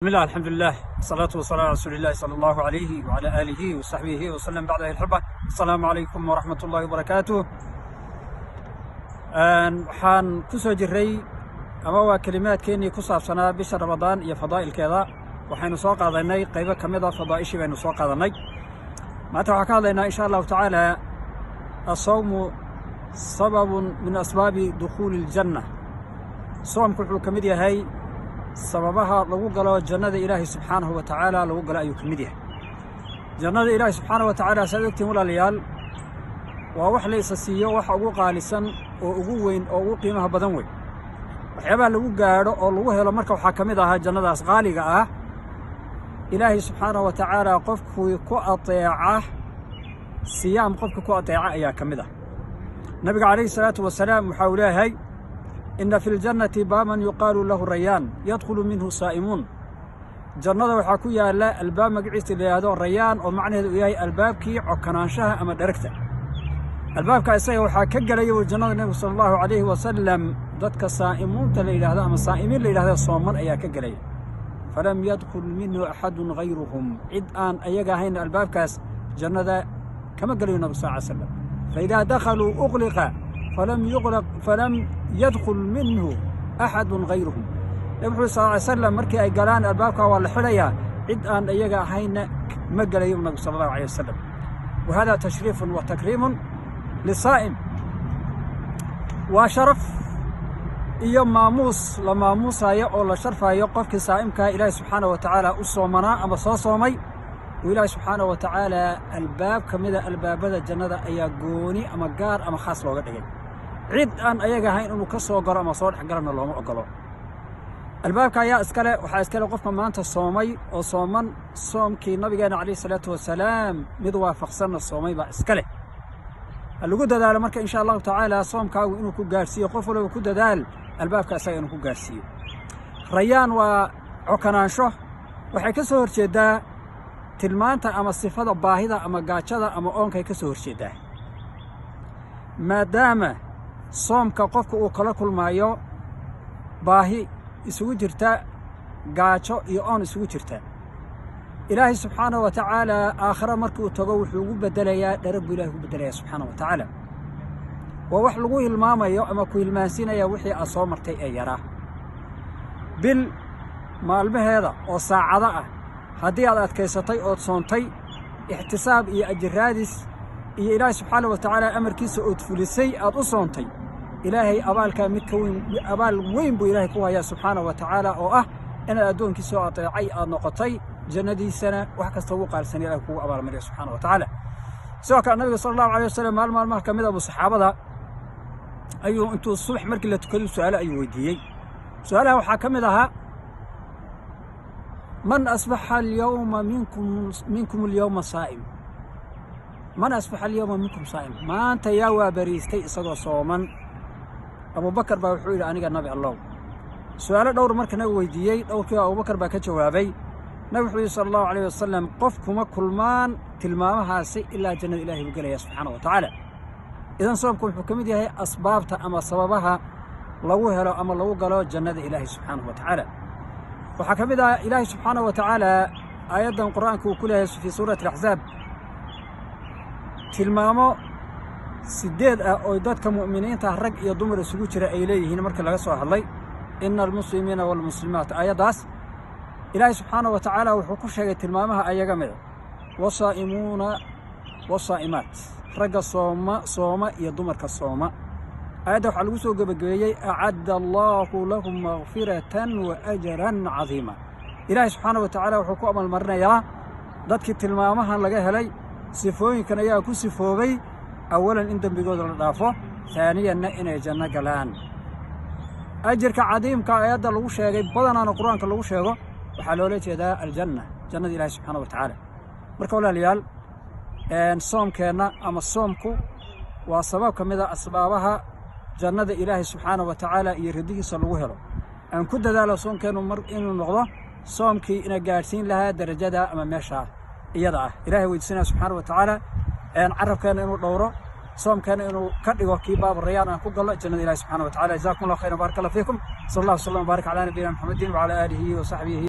بسم الله، الحمد لله، الصلاة والسلام على رسول الله صلى الله عليه وعلى آله وصحبه وسلم. بعد الحبة، السلام عليكم ورحمة الله وبركاته. Waxaan ku soo jirray ama waa kelimaadkeennii ku saabsanaa bisha Ramadaan iyo fadaa'ilkeeda. Waxaynu soo qaadanay qaybo ka mid a fadaa'ishii baynu soo qaadannay. Maanta waxaan ka hadlaynaa, insha Allahu tacaala, الصوم سبب من أسباب دخول الجنة. Soomku wuxuu ka mid yahay sababaha lagu galo jannada Ilaahay subxaanahu wa tacaala lagu galo ayuu ka mid yahay. Jannada Ilaahay subxaanahu wa tacaala, saad ogtiin walaalayaal, waa wax la isa siiyo waxa ugu qaalisan oo ugu weyn oo ugu qiimaha badan weyn. Waxyaabaha lagu gaadho oo lagu helo marka waxaa ka mid ahaa jannadaas qaaliga ah, Ilaahay subxaanahu wa tacaala qofkii ku ateeca siyaam, qofka ku ateeca ayaa ka mid ah. Nabiga calayhi salaatu wasalaam waxa uu leeyahay: "إن في الجنة بابا يقال له الريان يدخل منه الصائمون." Jannada waxaa ku yaalla albaab magaciisa la yidhaahdo Rayaan, oo macnaheedu uu yahay albaabkii cokanaanshaha ama dheragta. Albaabka isaga waxaa ka gelaya uu jannada Nebigu sala Allahu calayhi wasalam dadka saa'imuunta la yidhahdo ama saa'imiin la yidhahdo, sooman ayaa ka gelaya. "فلم يدخل منه أحد غيرهم." Cid aan ayaga ahayn albaabkaas jannada kama gelayo Nabig sal ly slam. "فإذا دخلوا أغلق فلم يغلق فلم يدخل منه أحد غيرهم." Nabig wuxuu sal ly slam markii ay galaan albaabka waa la xidhayaa, cid aan iyaga ahaynna ma gelayo nabigu sala Allahu aleyh wasalam. وهذا تشريف وتكريم للصائم. Waa sharaf iyo maamuus la maamuusayo oo la sharfayo qofkii saa'imkaa Ilaahay subxaana wa tacaala u soomanaa ama soo soomay oo Ilaahay subxaana wa tacaala albaab ka mida albaabada jannada ayaa gooni ama gaar ama khaas looga dhigay. Cid aan ayaga ahayn inuu ka soo galo ama soo dhex galana looma oggolo. Albaabka ayaa iskale, waxaa iskale qofka maanta soomay oo sooman, soomkii Nabigeena calayhi salaatu wasalaam mid waafaqsanna soomay baa iska leh. Ha lagu dadaalo marka, insha Allahu tacaala, soomkaagu inuu ku gaadhsiiyo. Qof walba ku dadaal albaabka isaga inuu ku gaadhsiiyo. Rayaan waa cokanaansho, waxay ka soo horjeeddaa tilmaanta ama sifada baahida ama gaajada ama oonkay ka soo horjeeddaa, maadaama soomka qofka uu kala kulmaayo baahi isugu jirta gaajo iyo oon isugu jirta. Ilaahay subxaanahu wa tacaala aakhare markii uu tago wuxuu ugu beddelayaa dharag buu Ilahay ugu beddelayaa subxaana wa tacaala. Waa wax lagu hilmaamayo ama ku hilmaansiinaya wixii aad soo martay ee yaraa. Bil maalmaheeda oo saacado ah haddii aad adkaysatay ood soontay, ixtisaab iyo ajirraadis iyo Ilaahay subxaana wa tacaala amarkiisa ood fulisay aad u soontay, Ilaahay abaalkaa mid ka weyn, abaal weyn buu Ilaahay ku hayaa subxaana wa tacaala, oo ah inaad addoonkiisoo adeecay aad noqotay, jannadiisana wax kasta ugu qaalisan Ilahay kugu abaalmariya subxaana wa tacaala. Sidoo kale Nabiga sala Allahu alay wasalam maalin maalmaha ka mid a buu saxaabada ayuu intuu subax markii la tukado su'aalo ayuu weydiiyey. Su'aalaha waxaa ka mid ahaa: "من أصبح اليوم منكم اليوم صائم؟ من أصبح اليوم منكم صائم?" Maanta yaa waa bariistay isagoo sooman? Abubakar baa wuxuu yidhi: "Aniga, Nabi Allow." Su'aalo dhowr marka Nabigu weydiiyey, dhowrkiiba Abubakar baa ka jawaabay. Nabig wuxuu yidhi sala Allahu alayh wasalam: "Qof kuma kulmaan tilmaamahaasi ilaa jannada Ilahay buu gelaya subxaana wa tacaala." Idan soomku wuxuu ka mid yahay asbaabta ama sababaha lagu helo ama lagu galo jannada Ilaahay subxaanahu wa tacaala. Waxaa ka mid ah Ilaahay subxaanahu wa tacaala aayaddan Qur'aanka uu ku leeyahay fii suurati Alaxzaab tilmaamo sideed ah oo dadka mu'miniinta rag iyo dumar isugu jira ay leeyihiin. Markii laga soo hadlay "إن المسلمين والمسلمات", aayaddaas Ilaahay subxaana wa tacaala wuxuu ku sheegay tilmaamaha ayaga mida: "والصائمون والصائمات", ragga sooma sooma iyo dumarka sooma. Aayadda waxaa lagu soo gebagabeeyey: "أعد الله لهم مغفرة وأجرا عظيما." Ilaahay subxaana wa tacaala wuxuu ku abaalmarinayaa dadkii tilmaamahan laga helay, sifooyinkan ayaa ku sifoobay, awalan in dembigooda la dhaafo, haaniyanna inay janno galaan. Ajirka cadiimka aayadda lagu sheegay, badanaana Qur-aanka lagu sheego, waxaa loola jeedaa aljanna, jannada Ilahi subxaana wa tacaala. Marka walaalayaal, soomkeenna ama soomku waa sabab ka mid a asbaabaha jannada Ilaahay subxaana wa tacaala iyo ridihiisa lagu helo. Aan ku dadaalo soomkeennu mar inuu noqdo soomkii ina gaadhsiin lahaa darajada ama meesha iyada ah. Ilahay weydiisanaya subxaana wa tacaala carabkeenna inuu dhowro, soomkeenna inuu ka dhigo kii baab Rayaan aan ku gallo jannada Ilahi subxana wa tacala. جزاكم الله خيرا، بارك الله فيكم. صلى الله وسلم وبارك على نبينا محمد وعلى آله وصحبه.